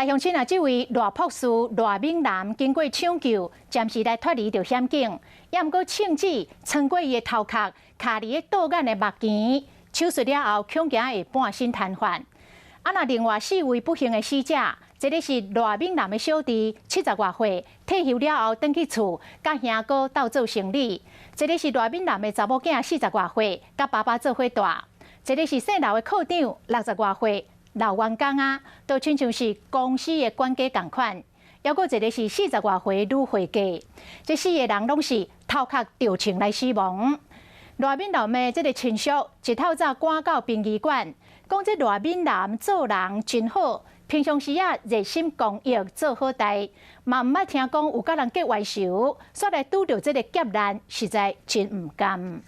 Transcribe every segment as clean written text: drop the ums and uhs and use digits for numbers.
來鄉親啊，這位賴博士賴敏南經過搶救，暫時來脫離著險境，也毋過槍子穿過伊的頭殼，卡佇咧倒眼的目墘，手術了後恐驚會半身癱瘓。啊，若另外四位不幸的死者，這个是賴敏南的小弟，70外歲，退休了後轉去厝，佮兄哥鬥做生理。這个是賴敏南的查某囝，40外歲，佮爸爸做伙蹛。這个是姓劉的課長，60外歲，老員工啊，都親像是公司的管家仝款。猶閣一个是40外歲女會計，這四个人攏是頭殼著槍來死亡。賴敏南的這个親屬一透早趕到殯儀館，講這賴敏南做人真好，平常時啊熱心公益做好代，嘛毋捌聽講有佮人結冤仇，煞來拄著這个劫難，實在真毋甘。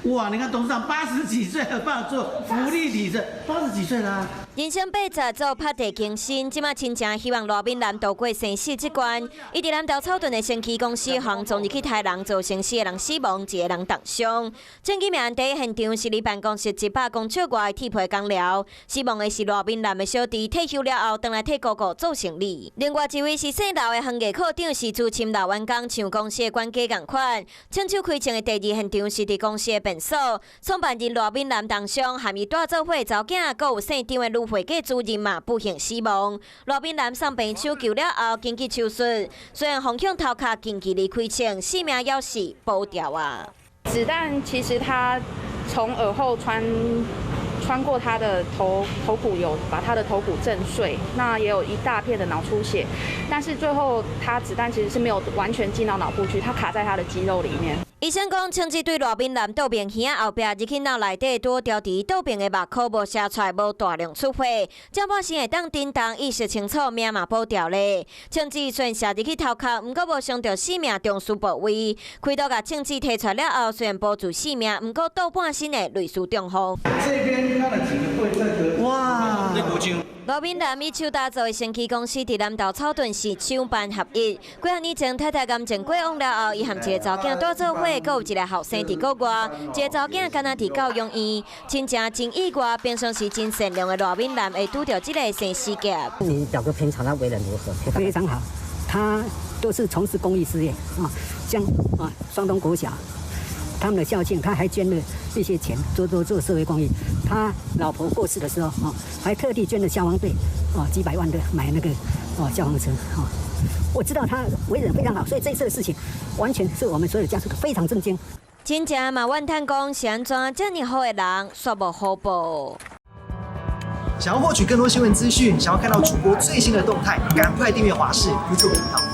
哇！你看董事長80幾歲還有辦法做福利理事，80幾歲啦。人生80做拍地更新，這馬親情希望賴敏南渡過生死這關。伊佇南投草屯的先驅公司行撞入去刣人，造成四個人死亡，一個人重傷。槍擊命案第一現場是離辦公室100公尺外的鐵皮工寮，死亡的是賴敏南的小弟，退休了後轉來替哥哥做生理。另外一位是姓劉的行業課長，是資深老員工，像公司的管家仝款。槍手開槍的第二現場是佇公司的便所，創辦人賴敏南重傷，和伊蹛做伙查某囝，閣有姓張的女會計主任嘛不幸死亡。賴敏南送病搶救了後，緊急手術，雖然予向頭殼近距離開槍，性命猶是保牢啊。子彈其實它從耳後穿過他的頭骨，有把他的頭骨震碎，那也有一大片的腦出血，但是最後他子彈其實是沒有完全進到腦部去，它卡在他的肌肉裡面。醫生講，槍支對賴敏南倒爿耳仔後壁入去腦內底，拄牢佇倒爿的目箍無射出來，無大量出血，這半身會當振動，意識清楚，命嘛保牢咧。槍支雖然射入去頭殼，毋過無傷著性命中樞部位。開刀共槍支提出來了後，雖然保住性命，毋過倒半身的類似中風。這邊看了幾個會這個哇，賴敏南以手打造的先驅公司，佇南投草屯是廠辦合一。幾仔年前，太太癌症過往了後，伊和一個查某囝蹛做伙，閣有一個後生佇國外，一個查某囝敢若佇教養院，親情真意外，平常時真善良的賴敏南會拄著這个生死劫。你表哥平常他為人如何？非常好，他都是從事公益事業啊，像啊雙東國小，他們的校慶，他還捐了一些錢，做社會公益。他老婆過世的時候，啊，還特地捐了消防隊，啊，幾百萬的買那個，哦，消防車，啊。我知道他為人非常好，所以這次的事情，完全是我們所有家屬非常震驚。親情嘛，怨嘆講是按怎這麼好的人，煞無好報。想要獲取更多新聞資訊，想要看到主播最新的動態，趕快訂閱華視 YouTube 頻道。